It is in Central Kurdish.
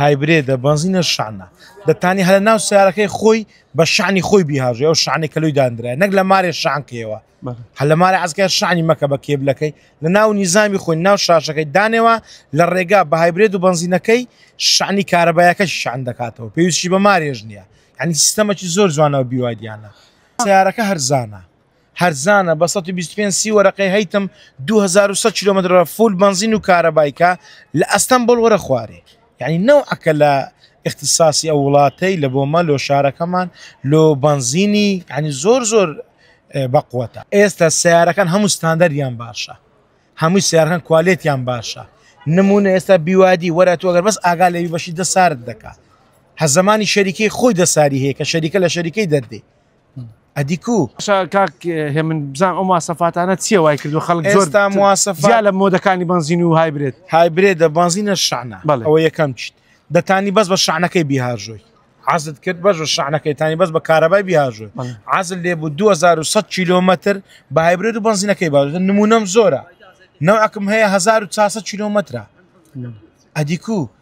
hybrid ە، بەنزینە، شەعنە. دەتانی هەر لە ناو سیارەکەی خۆی بە شەعنی خۆی بیهاژێ، ئەو شەعنی کە لۆی داندرایە، نەک لە مارێ شەعنکەیەوە. هەر لە مارێ عەزکە شەعنی مەکە بە کێبلەکەی، لە ناو نیزامی خۆی ناو شاشەکەی دانێوە لە ڕێگا بە hybrid و بەنزینەکەی شەعنی کارەبایەکەش شەعن دەکاتەوە، پێویستی بە مارێژ نییە. یعنی سیستەمەکی زۆر جوانەوە بیوادیانە. سیارەکە هەرزانە، هەرزانە بە 125 سی وەرەقەی هەیتم 2100 کیلۆمەتر full بەنزین و کارەبایکە لە ئەستەنبوڵ وەرە خوارێ. یعنی نەوعەکە لە اختصاصی ئەو وڵاتەی لە بۆمە لۆ شارەکەمان لۆ بەنزینی، یعنی زۆر زۆر بەقوەتە. ئێستا سیارەکان هەموو ستاندەریان باشە، هەمووی سیارەکان کوالێتیان باشە. نمونە ئێستا بیوادی وەرە تۆ ئەگەر بەس ئاگا لەوی بەشی دەسارت دەکا، هەزەمانی شەریکەی خۆی دەساری هەیە کە شەریکە لە شەریکەی دەردێ. ئەدیکو باشە کاک هێمن، بزان ئەو مواسەفاتانە چییە وای کردو خەڵک زۆر ئێستا مواسەفات جیا لە مۆدەکانی بەنزین و hybrid؟ hybrid ە، بەنزینە، شەعنە. ئەوە یەکەم چیت دەتانی بەس بە شەعنەکەی بیهاژۆی، عزت کرد بەس بە شەعنەکەی تانی بەس بە کارەبای بیهاژۆی. عزل لێ بوو 2100 کیلۆمەتر بە hybrid و بەنزینەکەی باژۆی. نمونەم زۆرە، نەوعەکم هەیە 1400 کیلۆمەترە. ئەدیکو.